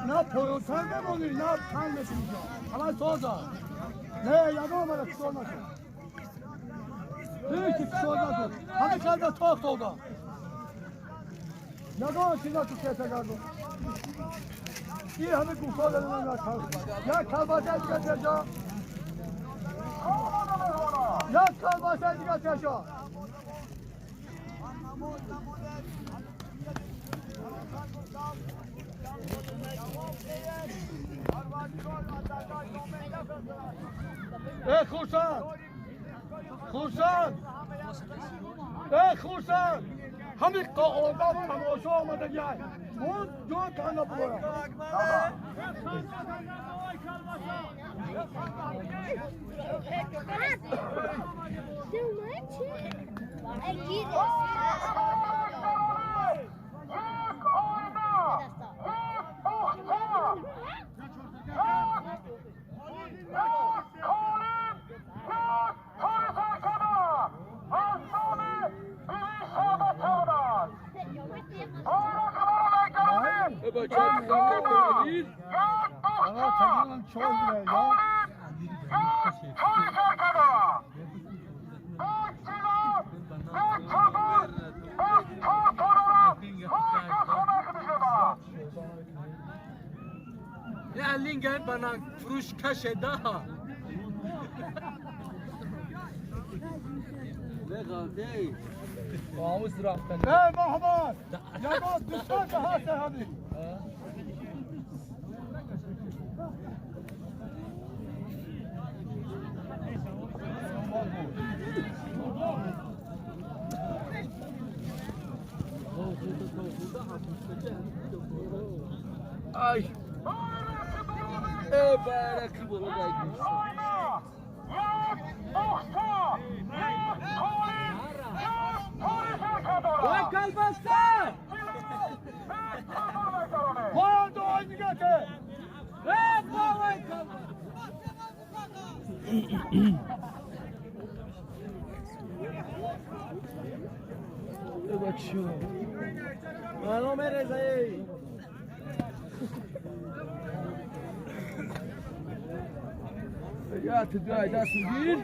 نه پایانتر بمانی نه تنگ بشی اینجا همه سازا نه یگان آمده فشار نکن هیچی فشار نکن همه کرده تاخت آدم یگان چیزا تو کیسه کردم این همه گوشا دارم یک کلباسه دیگه تشا یک کلباسه دیگه تشا ای خورسند خورسند ای خورسند همین قاعدت تماشا آمده گی اون جان کنده بگورم فروش کشه ده ای محمد یگان دوستان که هست همین Ay. Ey barakı bana gelmiş. Vay kalbasta! Vay da nigate! Ey vay kalbasta! Bak şu. Mano Rezai. Ya tüday da sugir.